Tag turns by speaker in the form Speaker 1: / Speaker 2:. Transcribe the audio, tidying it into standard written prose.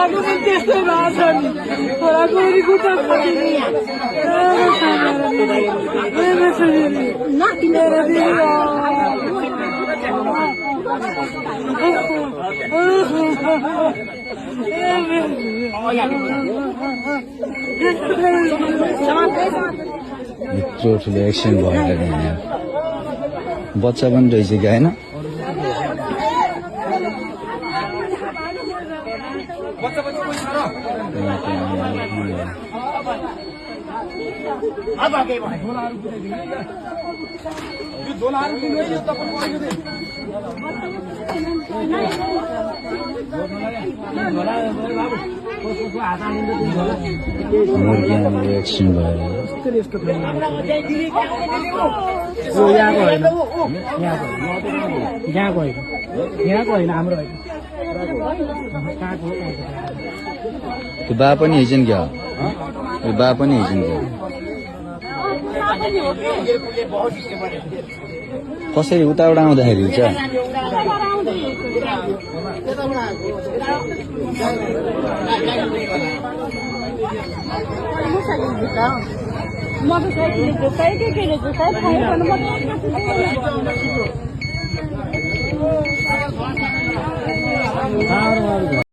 Speaker 1: छोराको पनि त्यस्तो रहेछ नि छोराको पनि खुट्टा
Speaker 2: यत्रो ठुलो एक्सिडेन्ट भएर यहाँ बच्चा पनि रहेछ कि होइन मुर्गी एक्सिडेन्ट भएर
Speaker 1: यहाँको होइन हाम्रो
Speaker 2: त्यो बा पनि हिजन क्या यो बा पनि हिजन क्या कसरी उताबाट आउँदाखेरि हुन्छ
Speaker 3: म त साइकल जोकाइ के जोकाइ खाइ गर्नु